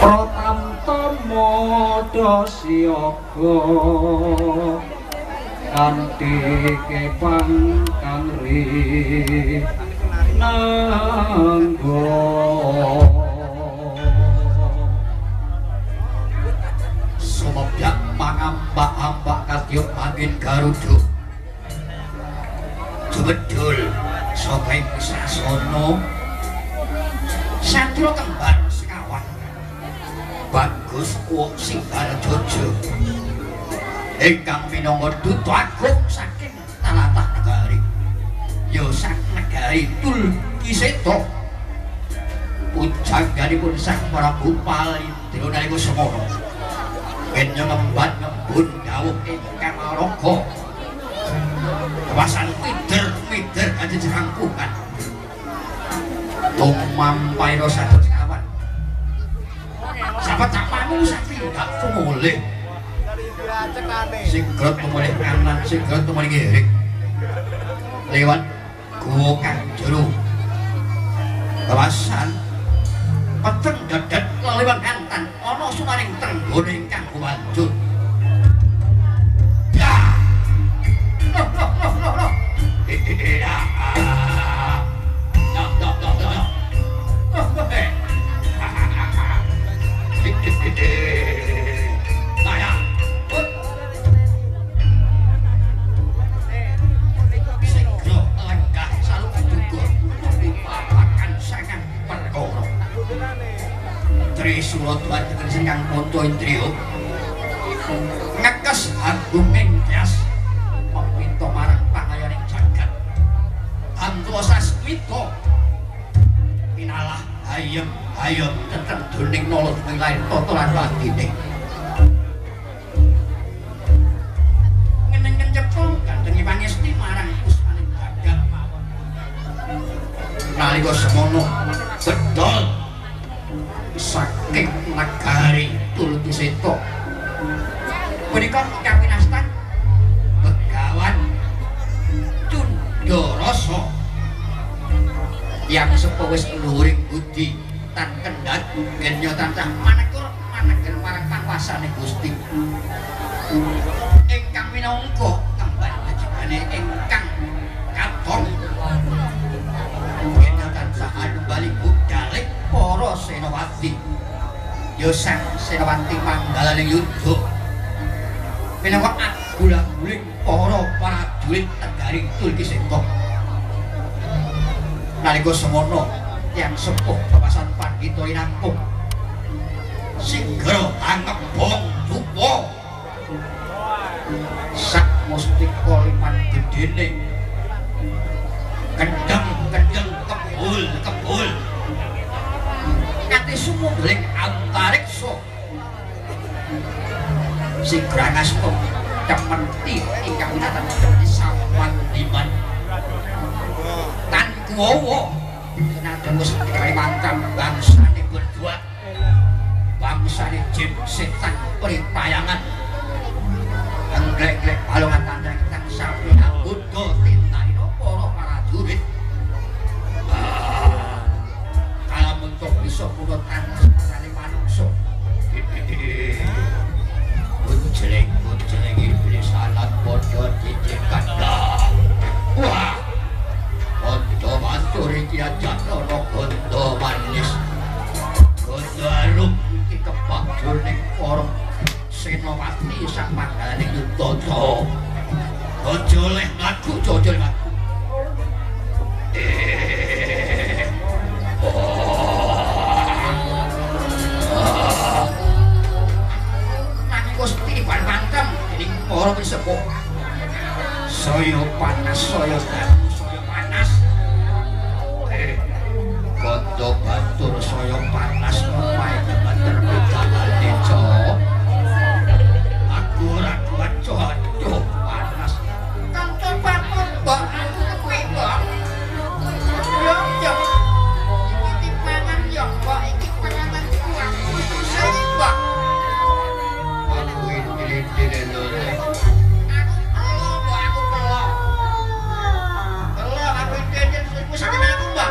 Pratamtama siaga kanthi kepang kang rinangga. Sumebyak mangambak-ambak katiup angin Garuda jumedhul saka ing sasana satya kembar sekawan bagus kuwuk Singarajaja ingkang minangka duta agung saking talatah negari ya sang negari Tulkiseta pujangganipun Sang Prabu Palindra nalika semana kenya ngemban ngembun dawuh ingkang raga kawasan mider-mider kajejerangkuhan tumampaira sados kawan sahabat capamu satindak tumulih sigra tumulih kanan sigra tumulih kiri lewat guwa kang jero kawasan peteng dedet lewat kantan ana sunaring trenggone ingkang gumanjur. Ya loh loh loh loh loh ya loh loh loh loh loh sigra lenggah saluduga babagan sangang perkara. Trisula tuan tegese kang panca indriya ngekes agunging tyas meminta marang pangayoning jagat Hantu sasmita pinalah hayem hayem tetep duning nala lain tata lan wadine ngeneng cepung gandeng pangesti marang puspaning jagat nalika semono bedol saking nagari Tulkiseta punika ingkang winastan Begawan Cundharasa yang sepuh wis luhuring budi tan kendhat genya tansah manekur maneger marang panguwasane Gusti ingkang minangka kembar wajibane ingkang katon genya tansah anumbali budhalik para senopati ya sang senopati manggalaning yuda minangka agul-aguling para prajurit negari Tulkiseta nalika semono tiyang sepuh babasan pandhita linangkung sigra angebong dupa sak mustika liman gedene kendeng-kendeng kebul-kebul nganti sumungling antariksa sigra ngasta cementi ingkang winatan cementi samandiman tan kuwowo senajan wis digawe mantan bangsane berdua bangsane jin setan pripayangan engglek-glek balongan tandang tang sapi anggoda tintaina para prajurit kalamun bisa punut tansane manungsa Jeleng-jeleng iblis alat padha cicikan. Wah. Gondo matur iki ajatana gondo manis. Gondo arum iki kebak jroning para senopati sak manggalaning yudha. Aja oleh mlaku, aja mlaku. Gusti ban mantem dening para sepuh. Saya panas, saya dalu, saya panas. Gondo batur saya panas omahe kebanter bidalane cok. Aku ora kuat cok, aduh panas. Kanca batur mbok aku kepi mbok. Yo yo. Iki dipangan yo mbok, iki panganan aku susah mbok. Aku kelo, kelo, aku aku mbak.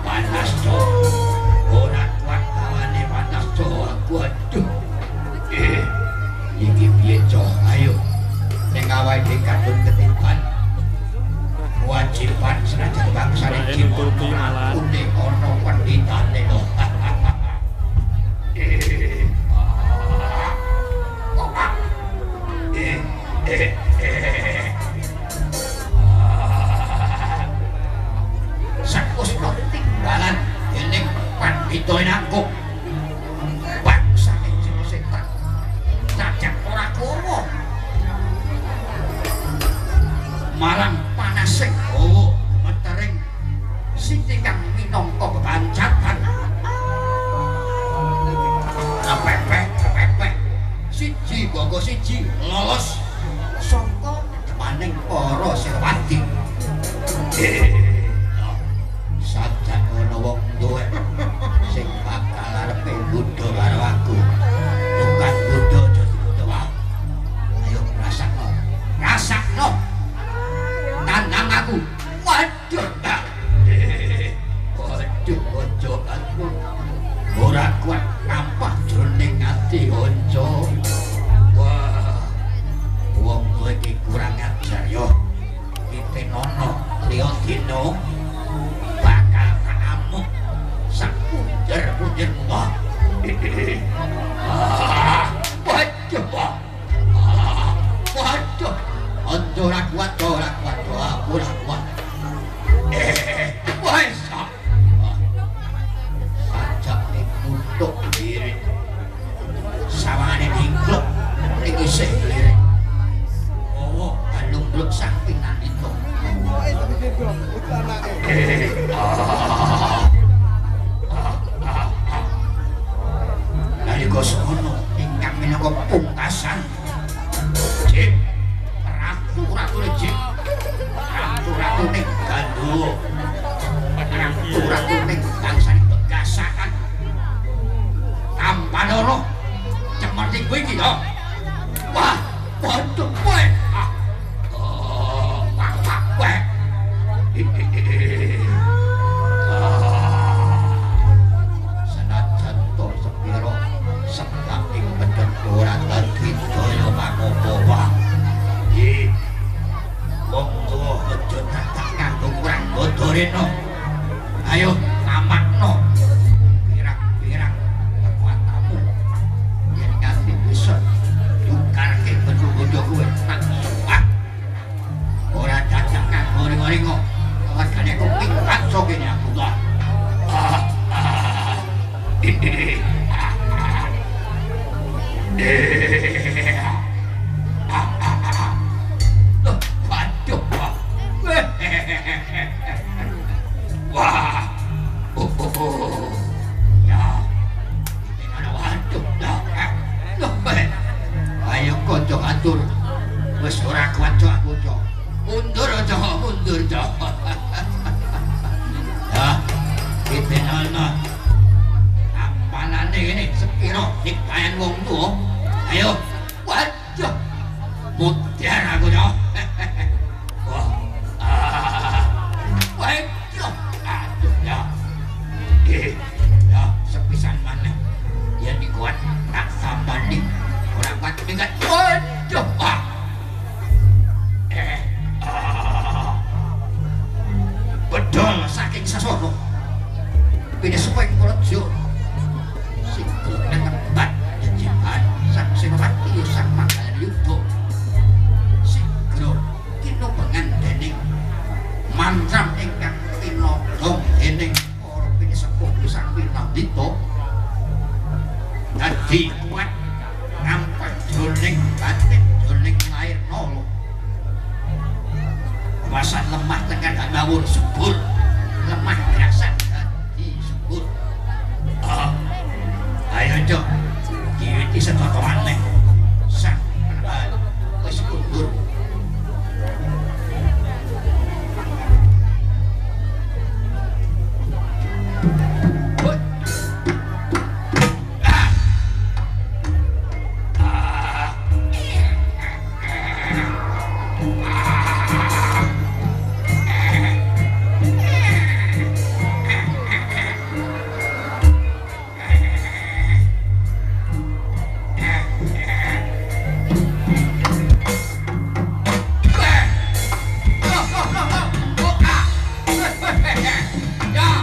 Panas to. Ora kuat hawane panas to aku aduh. Iki piye cok? Ayo. Ning awake dhewe kadung ketiban. Kewajiban senajan bangsane nutupi malah. Une ana pendhitane lho. Sakusno tinggalan dening pandhita nangkuk. Bangsane jin setan. Cacak ora kowo. Marang panasing hawa metering siti kang minangka bebancatan. Pepek pepek siji bangga siji lolos saka demaning para Sirwati. Sajak ana wong tuwek sing bakal arepe nggodha karo aku. Tukang nggodha aja digodha wae. Ayo rasakno. Rasakno. Tandang aku. Waduh. Waduh, ojo aku. Ora kuat ngampah jroning ati kanca. Wah. Wong kowe iki kurang ajar yo. Kitenono liya dina bakal tak amuk sak punjer-punjer wah. Waduh. Waduh. Ojo ora kuat, ora kuat, aku ora kuat. Wes. Sajak ning muntuk diri. Sawangane dingkluk ning isih lirik. Owo balungbluk sang pinandita. Nalika semono ingkang minangka pungkasan Jim ratu-ratune Jim, ratu-ratune Gandhuwa, ratu-ratune bangsane Begasakan Tampanara cemerti kowe iki to. Wah, waduh kowe. Oh, wah, kowe. Senajan to sepiro sebab ing pedhot ora dadi daya mangopo wae. Wong tuwa aja dadak nganggo kurang godoreno. Ayo tamakno pirang-pirang kekuatanmu yen nganti bisa dukarke godho kowe tak sebab ora dadak nganggo ringo-ringo. Wargane kuping kanca kene aku ta. Wah. Oh, oh, oh. Ya. Ini ana waduh. Loh, ayo kanca atur. Wis ora kuat cok aku cok. Mundur aja, mundur cok. Ya. Kitenono. Tampanane ngene sepiro dikayan wong tuwa. Ayo. Waduh. Mutiara aku cok. Wah. Waduh. Aduh ya. Ya, sepisan maneh. Yen dikuat tak tambani. Ora kuat minggat. Waduh. Ah. Bedol saking sasana. Pinesepuh ing Praja. Sing ngebat jejiban Sang Senopati Sang Manggalan Yuda. Sigra kinubengan dening mantram ingkang tinodhong dening para pinesepuh sang pinandita dadi kuat ngampah jroning batin jroning lair nala. Wasan lemah tekan ngawur subur, lemah grasan dadi subur. Ayo cok, diwiti sedaya maneh. Sang wis mundur. Ya.